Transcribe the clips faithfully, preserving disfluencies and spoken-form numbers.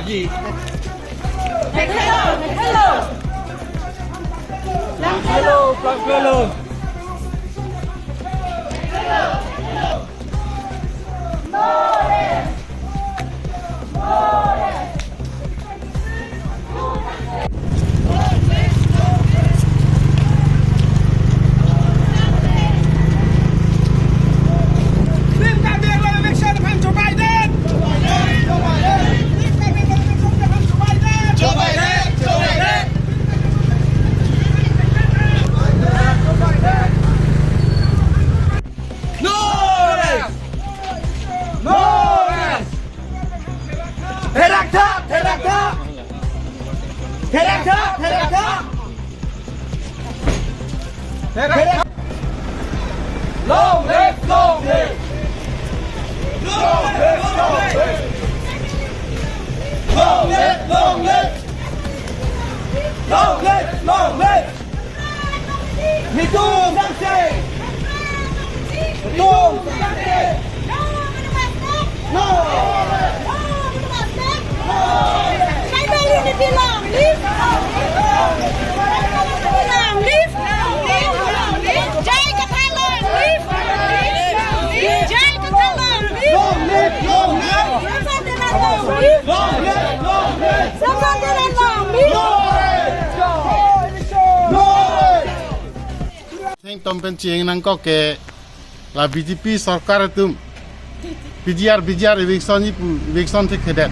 Hello, hello. No rest! No rest! Therak tha, therak tha. Therak tha, therak tha. Therak tha. Long live, long live. Long live, long live. Long live, long live. Long live, long live. Netum sangse. Netum sangse. No. Tribal unity long live. Tribal unity long live. J I Kathar long live. J I Kathar long live. Long live, long live. Samson Teron long live. Long live, long live. Samson Teron long live. Long live. Long live. Thengtom pen cheng nangkok ke la B J P sorkar atum P G R, P G R eviction ji pu, eviction thekthedet.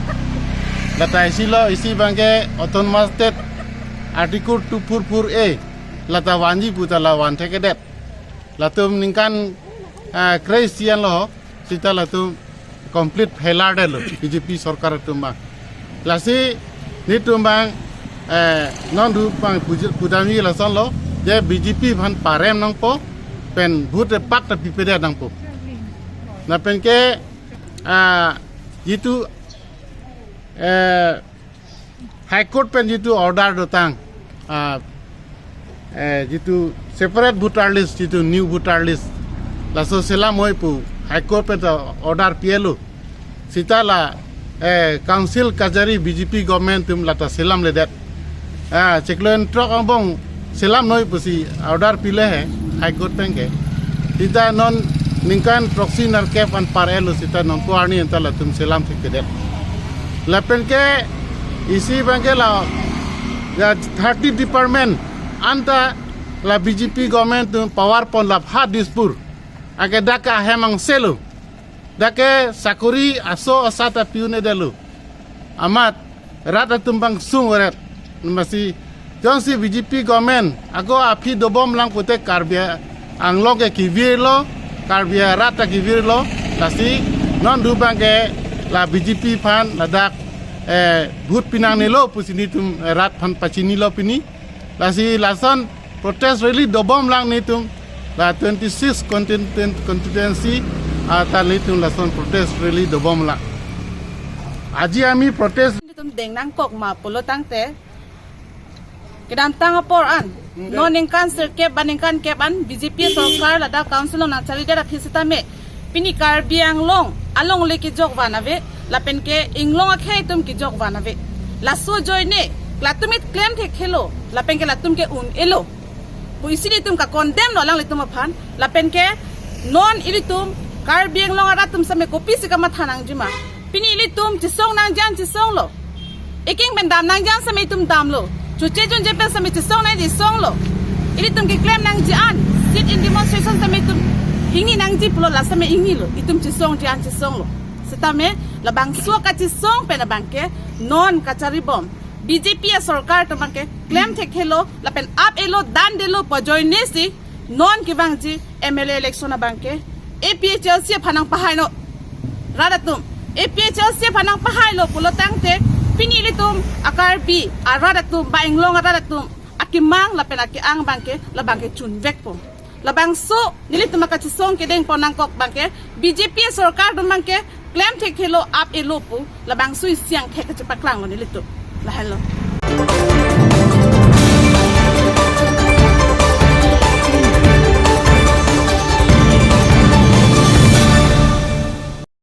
Lata isi lo, isi abangke Autonomous State Article two four four A lata vanji pu ta la van thekthedet. Latum ningkan, ah, kre-isi anlo, seta latum complete failure detlo B J P sorkar atum ma. Lasi netum abang, eh, non du abang puji-, pudamji lasonlo, je B J P aphan parem nangpo, pen vote pak ta pipedet nangpo. Lapen ke, ah, jitu, eh, High Court pen jitu order dotang, ah, eh, jitu separate voter list, jitu new voter list, laso selam noi pu High Court pen ta order pilo. Seta la, eh, council kachari B J P government atum lata selamledet. Ah, chiklo throk angbong selam noi pusi order pilo he High Court pen ke. Seta non ningkan throksi nerkep an par-etlo, seta non ko arni anta latum selam thekthedet. Lapen ke isi abangke la, ya, thirty department anta la B J P government atum power pon la ha Dispur. Ake dak ahem angse lo. Dak ke sakori aso asa ta pi-un-edetlo. Amat rat atum abang sung-eret. Masi jongsi B J P government ako aphi dobomlang pute Karbi Anglong ke kevirlo, Karbi arat ta kevirlo. Lasi non du abangke la B J P aphan ladak, eh, vote pinangnelo pusi netum, eh, rat aphan pachinilo pini. Lasi lason protest rally dobomlang netum, la twenty-six constituen-, constituency, ah, ta netum lason protest rally dobomlang. Aji ami protest. Netum deng nangkok ma pulo tangte, kedamtang apor an, non ningkan sirkep ba ningkan kep an B J P sorkar ladak council along nangcharidet aphi sitame, pini Karbi Anglong alongle kejok van ave, lapen ke inglong akhei atum kejok van ave. Laso ajoine latum it klem thekthelo, lapen ke latum ke un-elo. Pu isi netum ka-condemn lo alanglitum aphan, lapen ke non ilitum Karbi Anglong arat atum sitame kopisi kamatha nangji ma. Pini ilitum chesong nangji an chesonglo. Eking pen dam nangji an sitame itum damlo. Chuche junje pen sitame chesong nangji chesonglo. Ilitum keklem nangji an sit-in demonstration sitame itum ingni nangji pulo la sitame ingnilo. Itum chesongji an chesonglo. Sitame labangso kachesong pen abangke non kacharibom B J P asorkar atum abangke klem thekthelo lapen ap-etlo, dandetlo pu ajoine si non kevangji M L A election abangke A P H L C aphan nangpahailo. Rat atum, A P H L C aphan nangpahailo pulo tangte, pini ilitum a-Karbi arat atum ba inglong arat atum akemang lapen ake-ang abangke labangke chunvekpo. Labangso nelitum akachesong kedeng pon nangkok abangke B J P sorkar atum abangke klem thekthelo, ap-etlo pu labangso isi angthek kachepaklanglo nelitum. Lahenlo.